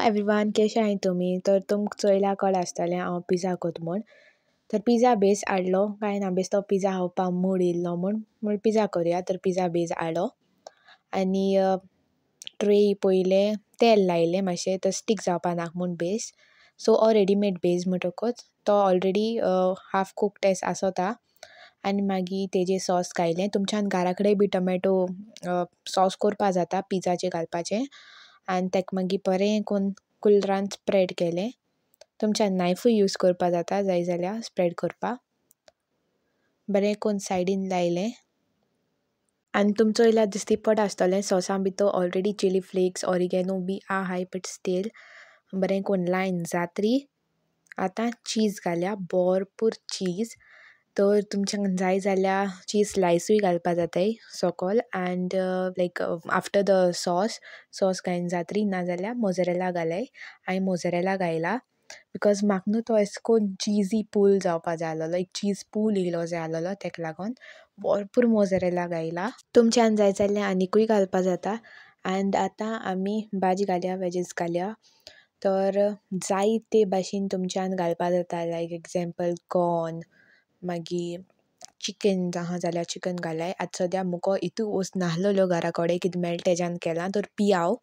Everyone, केशे आहाय तुमी? तर तुमकां चोयल्या कळ आसतलें हांव पिझ्झा कोत म्हूण. तर पिझ्झा बेज हाडलो कांय ना, बेस्तो पिझ्झा खावपा मूड येयल्लो म्हूण पिझ्झा करुया. तर पिझ्झा बेज हाडलो आनी ट्रे पयलें तेल लायलें मातशें, तर स्टीक जावपा नाका म्हूण बेज. सो हो रेडीमेड बेज म्हणटकच तो ऑलरेडी हाफ कुक्ड एस आसोता. आनी मागीर तेजे सॉस घायलें. तुमच्यान घरा कडेन बी टोमॅटो सॉस करपा जाता पिझ्झाचेर घालपाचें. आनी ताका मागीर बरें करून कुल्रान स्प्रेड केलें. तुमच्यान नायफूय यूज करपा जाता जाय जाल्यार स्प्रेड करपा. बरें करून सायडीन लायलें. आनी तुमचो येयल्यार दिसती पड आसतलें सॉसां भितर ऑलरेडी चिली फ्लेक्स ऑरिगेनो बी आहाय, बट स्टील बरें करून लायन जात्री. आतां चीज घाल्या, भरपूर चीज. तर तुमच्या जाय जाल्यार चीज स्लायसूय घालपा जाताय सोकोल and like after the sauce. Sauce घायन जात्री, नाजाल्यार मोजरेला घालाय. हांवें मोजरेला घायला because म्हाका न्हू तो एशे कोन चिजी पूल जावपा जाय आसलेलो, एक चीज पूल येयलो जाय आसलेलो, तेका लागोन भरपूर मोजरेला घायला. तुमच्यान जाय जाल्यार आनिकूय घालपा जाता. एंड आतां आमी भाजी घालया, वेजीस घालया. तर जाय ते भाशेन तुमच्यान घालपा जाता, लायक एग्जाम्पल कॉर्न, मागीर चिकन आहा जाल्यार चिकन घालाय. आतां सद्या मुको इतू वस्त नाहलेल्यो घरा कडेन, कितें मेळटा तेज्यान केलां. तर पियाव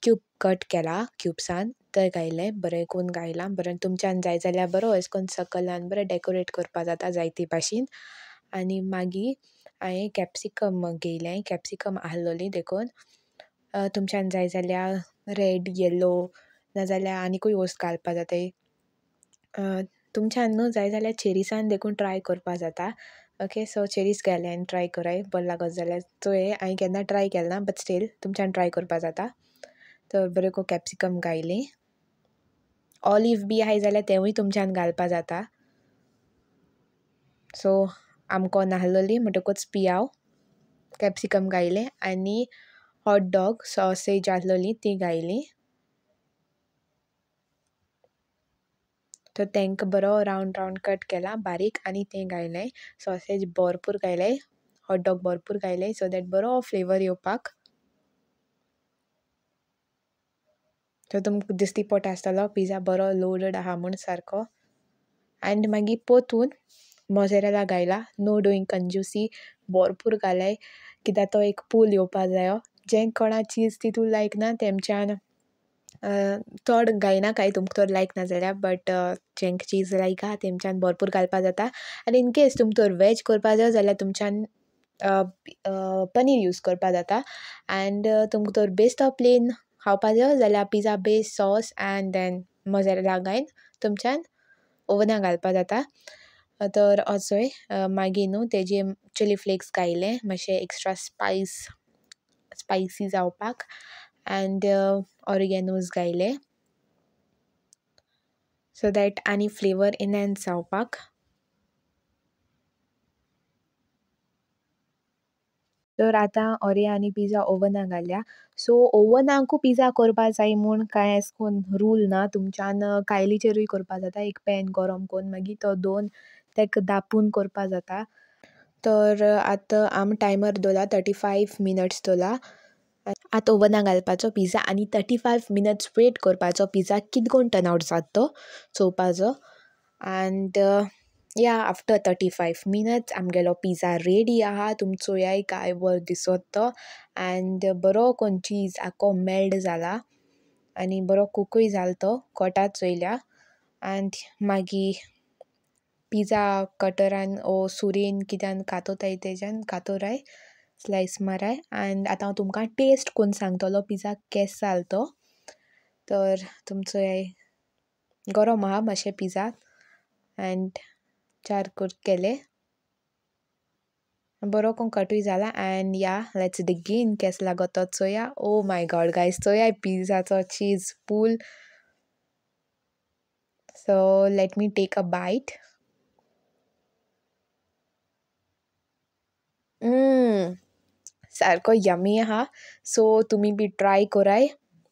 क्यूब कट केला क्युब्सान, ते घायलें, बरें करून घायलां बरें. तुमच्यान जाय जाल्यार बरो अशें करून सकलान बरें डेकोरेट करपा जाता जायते भाशेन. आनी मागीर हांवें कॅप्सिकम घेयलें, कॅप्सिकम आहलोली देखून. तुमच्यान जाय जाल्यार रेड येलो नाजाल्यार आनिकूय वस्त घालपा जाताय. तुमच्यान न्हू जाय जाल्यार चेरीसान देखून ट्राय करपा जाता. ओके, सो चेरीस घाले आनी ट्राय कराय, बरें लागत जाल्यार चोय. हांवें केन्ना ट्राय केलें ना, बट स्टील तुमच्यान ट्राय करपा जाता. तर बरें करून कॅप्सिकम घायली. ऑलीव बी आहाय जाल्यार तेवूय तुमच्यान घालपा जाता. सो आमकां नाहलोली म्हणटकूच पियाव कॅप्सिकम घायलें आनी हॉट डॉग सॉसेज आहलोली ती घायली. तर तांकां बरो रावंड रावंड कट केला बारीक आनी तें घायलें. सॉसेज भरपूर घायलें, हॉट डॉग भरपूर घायलें, सो that बरो फ्लेवर येवपाक. तर तुमकां दिसती पोट आसतलो पिझ्झा बरो लोडड आहा म्हूण सारको. एंड मागीर पोतून मोजेरेला घायला, नो डुईंग कंजूसी, भरपूर घालाय कित्याक तो एक पूल येवपा जायो. जें कोणा चीज तितू लायक ना तेमच्यान चड घायना काय तुमकां तर लायक ना जाल्यार, बट जेंका चीज लायक आहा तेमच्यान भरपूर घालपा जाता. आनी इन केस तुमकां तर वेज करपा जाय जाल्यार तुमच्यान पनीर यूज करपा जाता. एंड तुमकां तर बेस्ट प्लेन खावपा जाय जाल्यार pizza base sauce and then mozzarella घायन तुमच्यान ओवना घालपा जाता. तर असोय मागीर न्हू तेजे चिली फ्लेक्स घायले मातशें एक्स्ट्रा स्पायस स्पायसी जावपाक एंड ऑरिगेनोज घायले सो that आनी फ्लेवर इनहेन्स जावपाक. तर आतां ओरिया आनी पिझ्झा ओवना घाल्या. सो ओवनाकू पिझ्झा करपा जाय म्हूण कांय अशें कोन्न रूल ना, तुमच्यान कायलीचेरूय करपा जाता. एक पॅन गरम करून मागीर तो दोन तेका दापून करपा जाता. तर आतां आमी टायमर दवरला 35 मिनट्स दवरला. आतां ओवना घालपाचो पिझ्झा आनी 35 मिनट्स वेट करपाचो पिझ्झा कितें कोण टर्न आवट जाता तो चोवपाचो. एंड या आफ्टर 35 मिनट्स आमगेलो पिझ्झा रेडी आहा. तुम चोयाय काय बरो दिसत तो. एंड बरो कोन चीज आख्खो मेल्ड जाला आनी बरो कुकूय जालो तो कोटा चोयल्या. एंड मागीर पिझ्झा कटरान ओ सुरेन कित्यान कातोताय तेज्यान कातोराय स्लायस माराय. एंड आतां हांव तुमकां टेस्ट कोन्न सांगतलो पिझ्झा केस जाल तो. तर तुमचो गरम आहा मातशें पिझ्झा एंड चार कुर्क केले बरो कोण कटूय जाला. एंड या let's डिगीन केस लागो तो चोया. ओ my God guys, चोया पिझ्झाचो cheese pull. So let me take a bite. सारको यमी आहा. सो तुमी बी ट्राय कराय.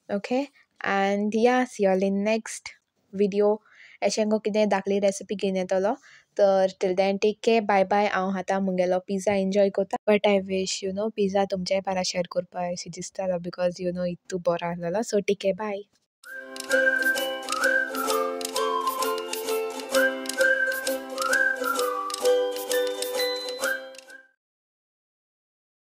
Okay, and yeah see all in next video. अशें गो कितें धाकली रेसिपी घेवन येतलो. तर till then take care, bye bye. हांव आतां मुगेलो पिझ्झा एन्जॉय करता. But I wish you know pizza तुमच्याय बारा शेअर करपा अशें दिसतालो because you know इतू बरो आसलेलो. सो टेक केर, बाय.